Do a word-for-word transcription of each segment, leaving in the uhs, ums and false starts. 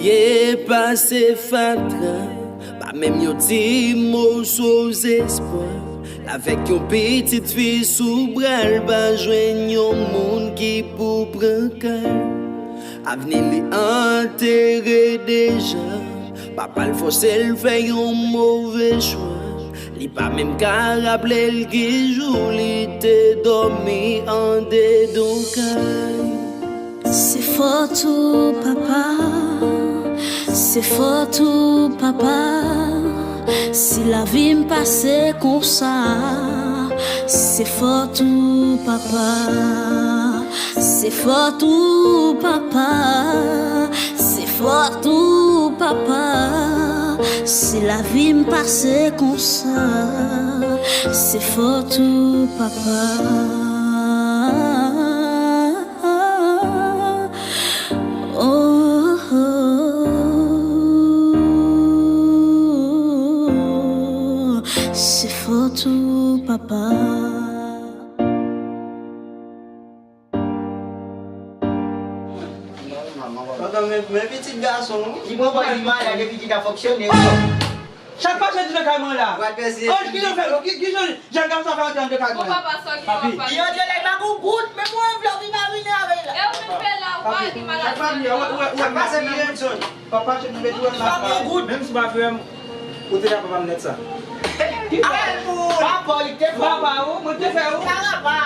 Ye pase fatra, pa menm yon ti moso zespwa. L avèk yon pitit fi sou bra l, pa jwenn yon moun ki pou pran kay. Avni li antere deja, papa l fòse l fè yon move chwa. Li pa menm ka raple l ki jou li te dòmi andedan kay. Se fòt ou papa, se fòt ou papa, si lavi m pase konsa, se fòt ou papa, se fòt ou papa, se fòt ou papa, si lavi m pase konsa, se fòt ou papa. Oh, oh, oh, se fòt ou papa. Tonton, men, men pitit gason, wi. Li pran pòz li malad epi ki ta fonksyone. Oh! Chak mache di nan kay mwen la. Anj, ki jan fè, ki, ki jan jèn gason sa fè antre nan kay mwen la? Papi. Li antre la, li pa gon goud, menm yon anvlòp li pa vini avè l la. E ou menm pè la, ou pa gen maladi. Papi, ou, ou, ou, ou, papi, papi, papi, menm si w pa vle m, ou te la papa m nèt sa. Ki papa? Papa, li te fè. Papa ou, mwen te fè ou. Sa va pa.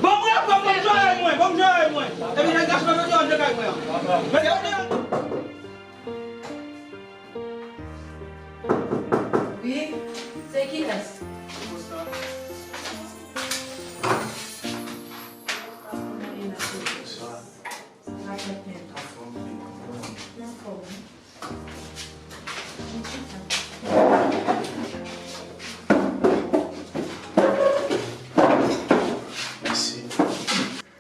Bon, mwen, bon, bon, jwe mwen, bon, jwe mwen. Epi jèn gason pa vle antre kay mwen. Mete yo deyò. Wi, se kilès? Bonswa. Anfòm, wi. Mèsi.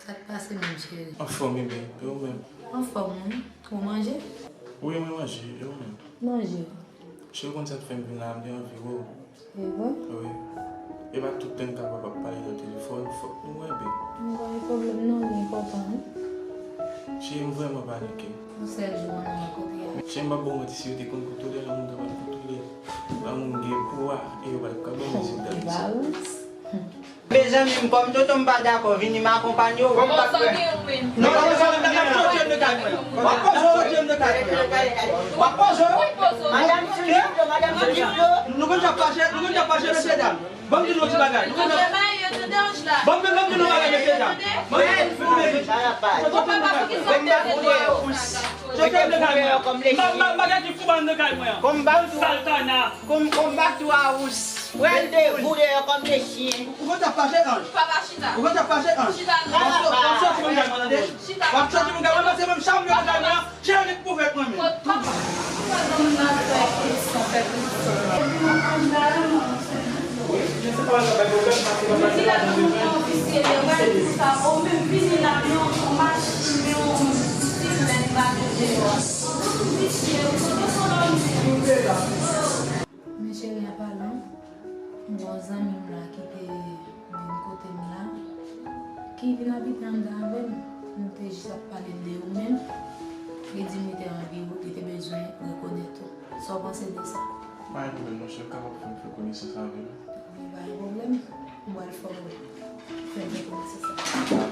Sa k pase menm, cheri? Anfòm, wi, e ou menm? Anfòm, wi. Ou manje? Wi, mwen manje. E ou menm? Manje. Cheri, ou konn sa k fè m vin la, m te anvi wè w. E vre? Wi. E pa tout tan n kapab ap pale nan telefòn, fòk nou wè, beb. M pa gen pwoblèm non, li enpòtan, wi. Cheri, m vrèman panike. Yon sèl jou, mwen nan kote a. Cheri, m p ap ba w manti, si yo te konn kontwole lanmou m, ta pral kontwole. Lanmou m gen pouwa, e yo pa t ka ban m rezilta. Mezanmi, m kòm tonton m pa dakò, vini m akonpanye w. Bon, m pa kwè. Non, non, non, non, n ap soti anndan kay mwen. W ap poze w. N ap soti anndan kay mwen. W ap poze w. Madanm Filip yo, madanm Filip yo. Nou konn jan fache, nou konn jan fache, mesye dam. Ban m di nou ti bagay. Nou konn jan, ban m, ban m di nou bagay, mesye dam. Ban m di nou bagay. Soti anndan kay mwen. Soti anndan kay mwen. M pa, m pa, m pa gen ki fou anndan kay mwen. Sal kana. Konn konbat tou a wous. Pral devoure yo kòm de chyen. Ou konn sa fache, Anj? Papa chita. Ou konn sa fache, Anj? Chita non. W ap soti moun kay mwen, tande? Chita. W ap soti moun kay mwen, pase menm chanm yo nan kay mwen. Cheri, pou fèt mwen menm. Papa. Men cheri, an palan, m gen yon zanmi m la ki te vin kote m la, ki vin abite anndan avè m. Nou te jis ap pale de ou menm. Li di m li te anvi ou, li te bezwen rekonèt ou. Sa w panse de sa? Pa gen pwoblèm non, cheri, w kapab fè m fè konesans avè l. Bon, pa gen pwoblèm. M pral fè w fè m fè konesans avè l.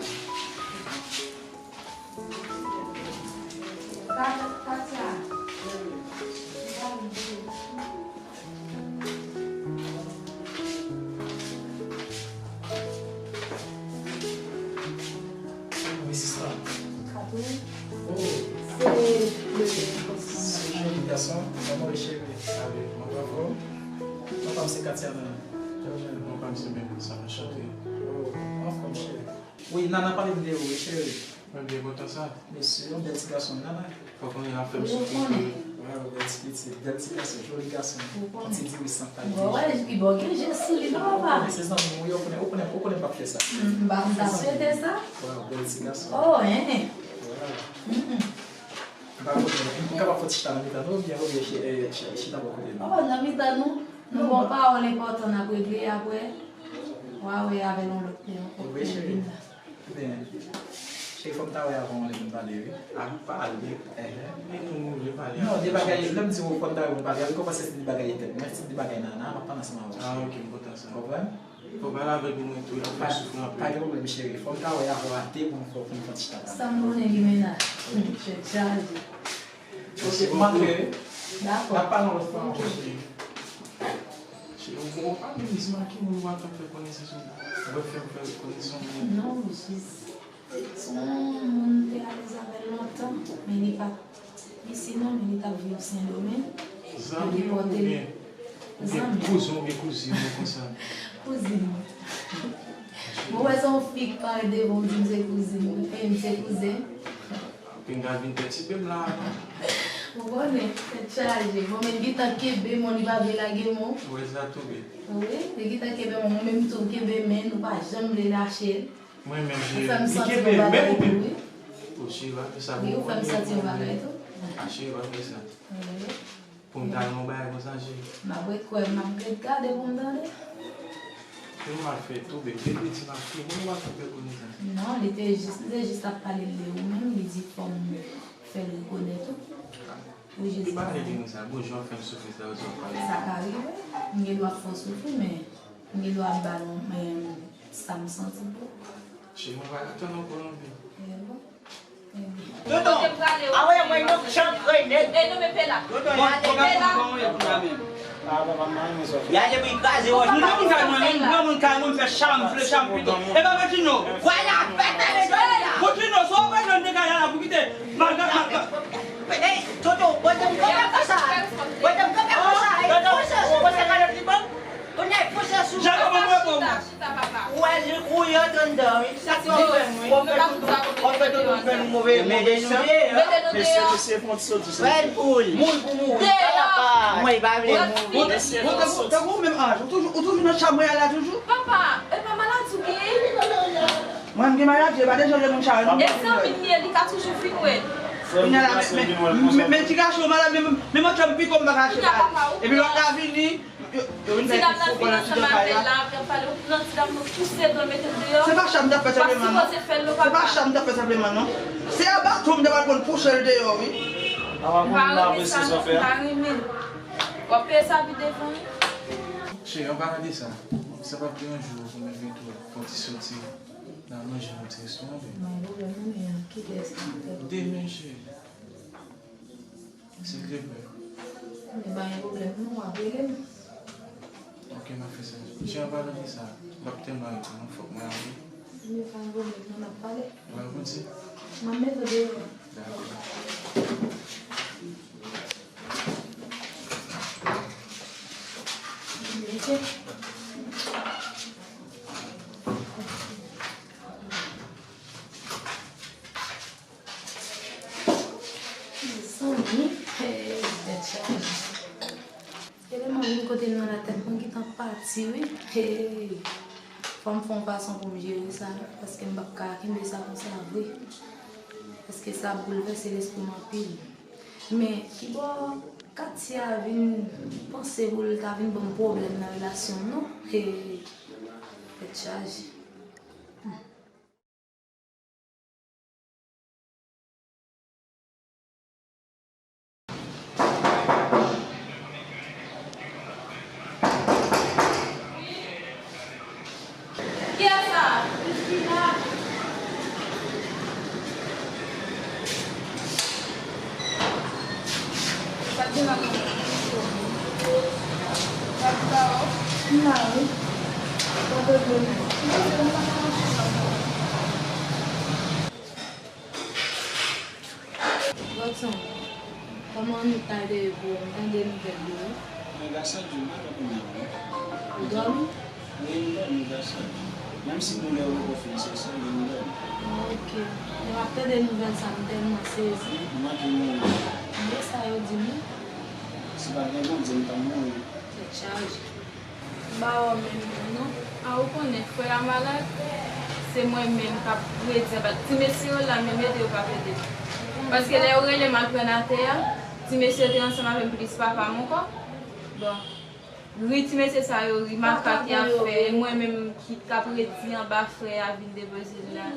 Katia. Wi, sista. Katou. Oh. Se le. Se joli gason. Kòman w ye, cheri? Sa va, mwen pa fò. Papa m se Katia menm. Mwen pa m se menm sa, anchante. Oh, anfòm, cheri. Wi, Nana pale m de ou, wi, cheri. Mwen byen kontan sa. Mesye, yon bèl ti gason, Nana. Fò konnen l ap fè m soufri. Waw, bèl ti pitit, bèl ti gason, joli gason. Yon ti diri san kalite. Bon, wè, li bon, gen je sou li, non, papa? Ou konnen se zanmi m, wi, ou konnen, ou konnen, ou konnen m p ap fè sa. M pa, m ta swete sa. Waw, bèl ti gason. Oh, hein. Waw. M pa konnen, m kapab fè ti chita nan mitan nou, oubyen, oubyen, eh, chi-, chita bò kote nou. Oh, nan mitan nou. Nou bon pawòl enpòtan n ap regle apre. W a wè avè l yon lòt lè ankò. Wi, cheri. Vin la. Byen. E fò m ta wè avan w lè pou n pale, wi. A, nou pale. Ehè. Men nou, nou vle pale. Non, de bagay, lè m di w fò m ta wè pou n pale, a, m kòmanse se de bagay entèn. Mwen se de bagay nana, m ap pale ansanm avè w. A, ok, m kontan sa. Konprann? Fò w pale avèk nou tou, l ap fè w soufri anpil. Pa gen pwoblèm, cheri. Fò m ta wè avan w ate pou n fè, pou n fè yon ti chita. Sa m konnen li menaj. Tèt chaje. Ok, m antre, wi. Dakò. N ap pale yon lòt fwa ankò, cheri. Cheri, ou, ou pa menm di m a ki moun ou ap fè konesans ou. Ou fè, fè konesans ou. Non, jis. Se yon moun m te alèz avè l lontan, men li pa t isi non, men li t ap viv Sendomeng. Zanmi w oubyen, oubyen kouzen oubyen kouzin ou konsa? Kouzin. Mwen wè se yon fi k parèt devan w di m se kouzin, e m se kouzen. Pinga vin pètibe m la, non? Ou konnen, tèt chaje. Bon, men li gentan kenbe m, li pa vle lage m. Ou wè sa tou, wi. Wi, li gentan kenbe m, mwen menm tou m kenbe men, nou pa janm vle lache l. Mwen menm, li kenbe men m, epi, o, cheri, pa fè sa, bon, ou fè m santi yon bagay tou. A, cheri, pa fè sa. Pou m ta nan yon bagay konsa, cheri. M ap ret kwè, m ap ret gade pou m tande. Ki m ap fè tou, bebe, li di m ap fè, bon, ou ap fè konesans. Non, li te jis, li te jis ap pale de ou menm, li di fò m fè l rekonèt ou. Ou jis li pale de nou sa, bon, jan w fè m soufri sa, ou di w ap pale. Sa ka rive, m gen dwa fè w soufri, men m gen dwa ba nou, men sa m santi pou ou. Cheri, mwen pa ka tann ankò non, bebe. E bon. Tonton, a voye mwen yon chan kreye nèg. E non, men pe la. Tonton, y ale pe la. Y ale pou y kraze wòch. Nou nan moun kay mwen, nou nan moun kay mwen, m fè chanm, m fè chanm pito. E pa Contino. Vwala, pèt ale dòmi la. Contino, so w pa jwenn degaj la pou kite. Malga, malga. Ey, Tonton, poze m kanpe konsa. Poze m kanpe konsa. Tonton, ou poze kalòt li ban m. Kounye a, poze sou. Jan kòman mwen bon. Ou wè li, ou ye anndan, wi. Sa se yon pwen, wi. W ap fè tout, w ap fè tout, w ap fè nou move, move san. Mesye, mesye, fè yon ti soti, silvouplè. Mouri pou mouri. Mwen pa vle mouri. Tankou, tankou ou menm, Anj, ou toujou, ou toujou nan chanm mwen a la toujou? Papa, e pa maladi w genyen? Mwen, m gen maladi, e pa de jan de moun sa yo, non. E zanmi m ye, li ka toujou vin wè. Kounye a la, men, men, men, men ti gason malad, men, men mwen, chanm pito m pa ka achte ba l. Epi lòt la vini, Yo, yo vin fè ti fo pandan ti tan kay la. Ti dam nan vin ansanm avè l la, ap pale, ou pran ti dam nan pouse dan l mete l deyò. Se pa sa m t ap fè senpleman, non. Se pa sa m t ap fè senpleman, non. Se a baton m ta pral pran pouse l deyò, wi. M pa renmen sa, non, m pa renmen. W ap peye sa pi devan, wi. Cheri, an palan de sa, sa p ap deranje w pou mwen vin tou fè yon ti soti nan manje nan ti restoran, bebe? Mwen, pwoblèm nan, men kilès ki fè? Demen, cheri. Silvouplè. Men pa gen pwoblèm non, w ap rele m. Ok, m ap fè sa. Jan an palan de sa, m ap tèlman ret non, fòk mwen ale. Men pa gen pwoblèm non, n ap pale. Ou wè pou di? M ap mete w deyò. Dakò. Ok. Mezanmi, hey, tèt chaje. Eleman moun kote m nan la, tèt mwen gentan pati, wi. Hey. Fò m fè yon fason pou m jere sa, paske m p ap ka kenbe sa konsa vre. Paske sa ap boulvèse lespri m anpil. Men, kibò Katia vin panse pou l ta vin ban m pwoblèm nan relasyon m, non? Hey. Tèt chaje. Kiyès sa? Sa k gen la, non? Sa k gen la, non? M la, wi. Sa te vle m. Godson, kòman nou ta ye pou ou? M tande nouvèl de ou. Mwen gason di m pa dòmi nan mwen. Ou dòmi? Wi, m dòmi gason. Menm si nou lè ou poko fin sesi, men m dòmi. Ok. Lè m ap tande nouvèl sa, m tèlman sezi. M anvi mouri. Men sa yo di m wi. Si pa t gen Bondye, m t ap mouri. Tèt chaje. M pa wè w menm non. A, ou konnen, frè a malad, se mwen menm k ap redi anba. Ti mesye yo la, menm ede yo p ap ede. Paske lè yo rele m al pran atè a, ti mesye yo te ansanm avè m plis papa m ankò. Bon, Ri ti mesye sa yo, ri makak y ap fè, e mwen menm ki t ap redi anba frè a vin depoze l la.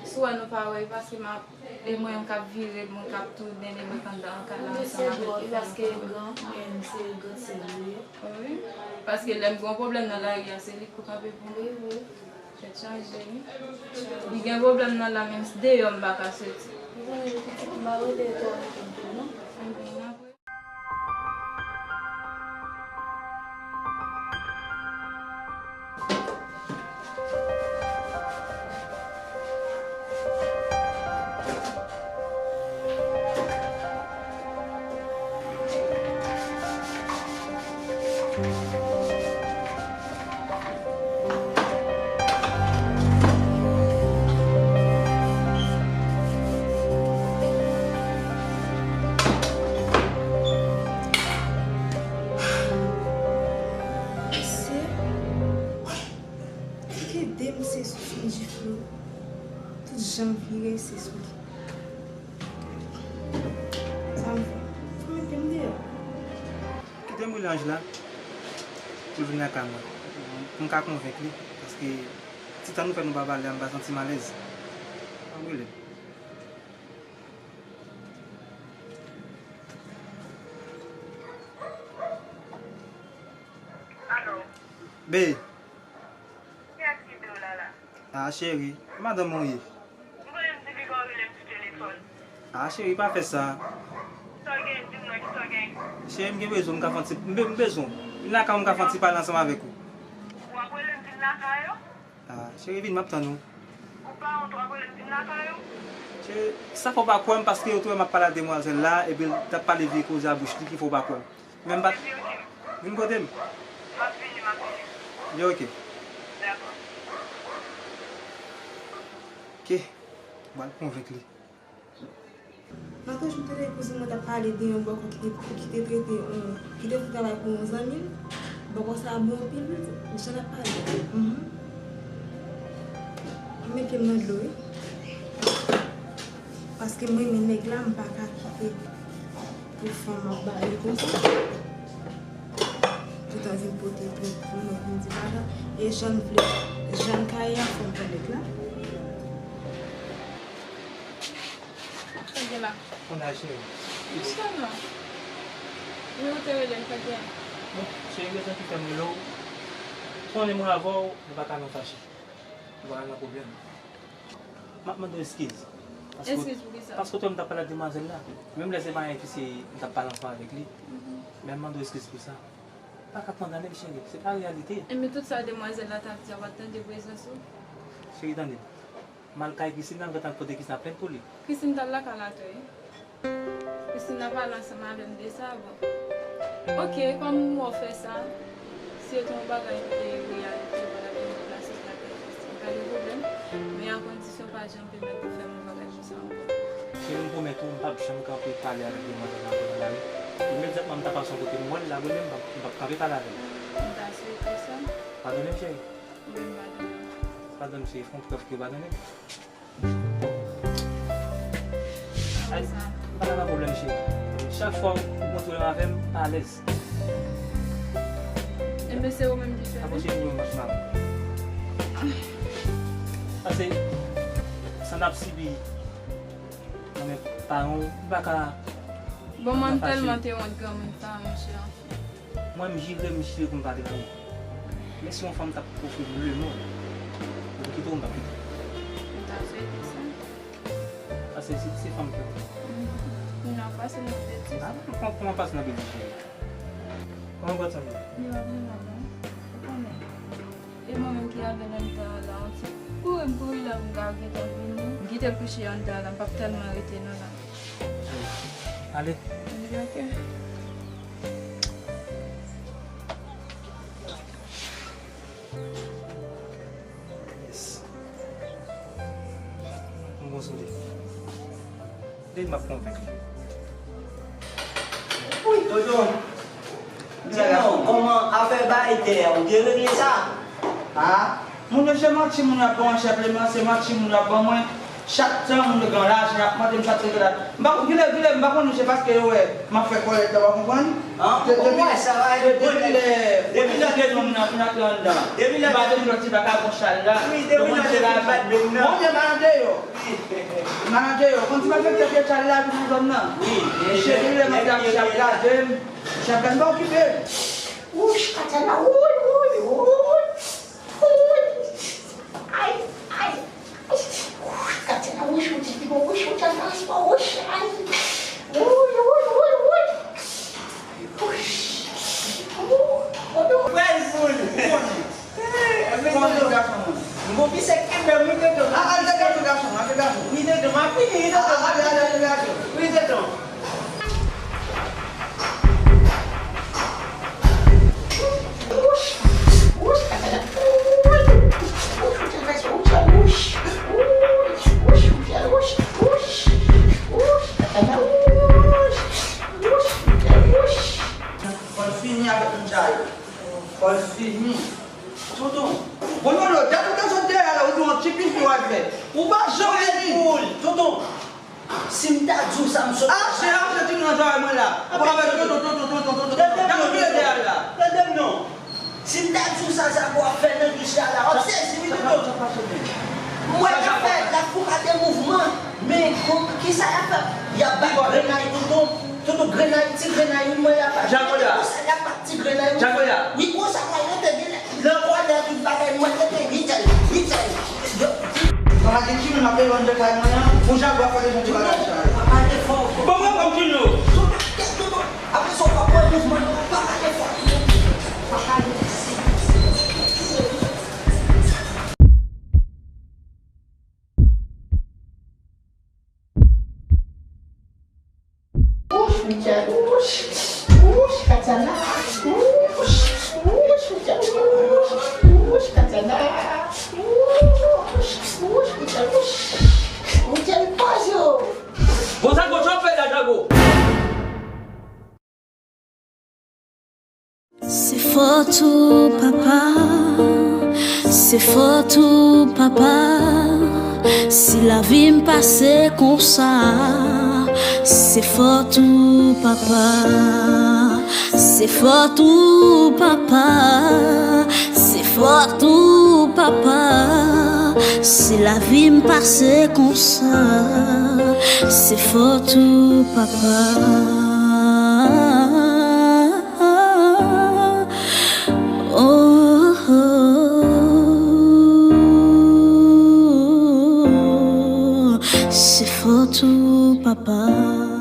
Si w wè nou pa wè, e paske m ap, e mwen menm k ap vire, mwen k ap tounen, e mwen k anndan kay la ansanm avèk li. Paske gran, men se gran sè li ye. Wi, paske lè m gen yon pwoblèm nan lari a, se li k pou kanpe pou mwen. Wi, wi. Tèt chaje, wi. Li gen pwoblèm nan la, menm si deyò m pa ka soti. Wi, pitit, m pa rele twa anpil tou, non. Anpil, anpil. Mesye, ede m se sou Fondjiflo. Tout jan m vire se sou li. Sa m fè? Fò m mete m deyò. Kite m rele Anjla pou l vin lakay mwen. Pou m ka konvenk li, paske ti tan nou fè nou pa pale a, m pa santi m alèz. Ann rele l. Alo. Be. Kiyès ki rele w la la? Ah, cheri, madanm ou ye. M konnen m di piga w rele m sou telefòn. Ah, cheri, pa fè sa. Sa w gen, di m non, kisa w gen? Cheri, m gen bezwen, m ka fè yon ti, m be-, m bezwen w. Vin lakay mwen, m ka fè yon ti pale ansanm avèk ou. W ap rele m vin lakay ou? Ah, cheri, vin, m ap tann ou. Ou pa wont, w ap rele m vin lakay ou? Cheri, sa fè w pa kwè m, paske ou te wè m ap pale ak demwazèl la, epi l t ap pale vye koze a bouch li ki fè w pa kwè m. Men m pa t. Epi, oke. Vin kote m. M ap vini, m ap vini. Yo, oke. Dakò. Oke. M pral konvenk li. Nan tan jou m tande kouzin mwen t ap pale de yon bòkò ki te, ki te trete yon, ki te fout travay pou yon zanmi l. Bòkò sa a bon anpil wi, jan l ap pale. Mhm. M met pye m nan dlo wi. Paske m renmen nèg la, m pa ka kite pou fanm ap ba li konsa. Toutan vin pote plent pou mwen, vin di bagay. E jan l vle, jan l ka ye a, fò m pran nèg la. Sa gen la? Konn al, cheri. Misye non. Wi, ou te rele m, sa gen. Bon, cheri, rezon ki fè m rele w. Konnen mwen avè w, nou pa ka nan fache. Nou pa ka nan pwoblèm. M ap mande w eskiz. Eskiz pou kisa? Paske ou te wè m t ap pale ak demwazèl la. Menm lè se pa yon epi se m t ap pale ansanm avèk li. Mhm. Men m mande w eskiz pou sa. Pa ka kondane m, cheri. Se pa reyalite. Enben tout sa demwazèl la t ap di a, w pa t tande prezans ou? Cheri, tande. M al kay Christine la, m gentan pote Christine a plent pou li. Christine t al lakay la tou wi. Christine t ap pale ansanm avè m de sa, bon. Oke, kòm ou wè w fè sa, si yo te yon bagay ki te reyalite, w pa t ap janm deplase lakay Christine, pa gen pwoblèm. Men a kondisyon pa janm pèmèt pou fè m yon bagay konsa ankò. Cheri, m pwomèt ou, m p ap janm kanpe pale avèk demwazèl la ankò nan lari. Imedyatman m ta pase yon kote m wè l la, m p ap, m p ap kanpe pale avè l. M ta swete sa. Padone m, cheri. Wi, m padone w. Padone m, cheri, fè yon prèv ke w padone m. Ay, m pa ka nan pwoblèm, cheri. Chak fwa ou kontre avè m, m pa alèz. Enben, se ou menm ki fè li. Avanse pou mwen, m ap mal. Paske sa n ap sibi nan men paran w, ou pa ka. Bon, mwen, m tèlman te wont granmoun sa, monchè, anfen. Mwen, m jire, m jire pou m pa trahir. Men si yon fanm t ap ofri m lemonn, pou m kite w, m p ap kite w. M ta swete sa. Paske se, se fanm ke w. Kounya w pase nan betiz. Ah, kòman, kòman pase nan betiz, cheri? Kòman w pral sanble? Li pa vrèman bon. Ou konnen. E mwen menm ki avè l anndan an la, m ti kouri, m kouri la pou m ka gentan vini. M kite l kouche anndan an la, m p ap tèlman rete non la. Ale. Li oke. Yes. M konn sou li. Li m ap konvenk li. Wi, tonton. Di non, kòman afè bay tè a, ou te regle sa? Ah, moun yo se manti moun yo ap ba w an chèf leman, se manti moun yo ap ban mwen. Chak tan moun yo gen yon lajan, y ap mande m sa, et cetera. M pa konn, kilè, kilè, m pa konn si se paske yo wè m ap fè kòlèt la, w konprann? Depi lè, depi lè nonm nan fin antre anndan, m pa tande lòt ti vagabon chal la, yo konn se lajan. Bon, men m al deyò. M al deyò. Konn ti malfektè pye chal la vin nan zòn nan. Misye, depi lè m ap gade, misye ap gade m, misye ap gade m, pa okipe l. Wouch, Katana, wouy, wouy, wouy. Wouy. Ay, ay, ay. Wouch, Katana, wouch, wouch, wouch, wouch, wouch, ay. Wouy, wouy, wouy, wouy. Wouch. Wouy. Bèl boul. Konnen. Konnen gason moun. M gon pise kenbe m wi tonton. A, al de gason, gason, al de gason. Wi tonton, m ap vini wi tonton. A, ale, ale, ale, gason. Wi tonton. Fò l fini avèk moun sa yo. Fò l fini. Tonton. Bon, non, non, dat ou ta sot dèyè la, ou di yon ti pifi w al fè. Ou pa janm vini. Tonton. Si m ta di w sa, m sot. Ah, se la, se ti nan zòrèy mwen la. Ou pa avèk tonton, tonton, tonton, tonton. Tande m non, tonton. Tande m non. Si m ta di w sa, sa pou w ap fè nan douch la, la. W ap sezi, wi, tonton. M wè l ap fè, l ap fè de mouvman. Men, bon, kisa y ap fè? Y ap bat grenay, tonton. Tonton, grenay, ti grenay, wi, m wè y ap bat. Djakoya. Konsa, y ap bat ti grenay, wi. Djakoya. Wi, konsa, mwen rete, gen Nan kòlè tout bagay mwen rete wi tèl, wi tèl. Yo. Papa gen timoun ap devann de kay mwen an, pou Jago ap fè de jan ti bagay sa yo. Papa te fò. Bon, mwen konn timoun. Sou tèt tout moun. Apre sa, w ap wè mouvman yo. Papa te fò. Papa te fò. Wouch, Michel, wouch, wouch, Katana, wouch, wouch, Michel, wouch, wouch, Katana, wouch, wouch, Michel, wouch, Michel, poze w. Bon, sa gwo chòfè la, Jago. Se fòt ou papa, se fòt ou papa, si lavi m pase konsa. Se fòt ou papa, se fòt ou papa, se fòt ou papa, si lavi m pase konsa. Se fòt ou papa. Oh, oh, oh. Se fòt ou papa.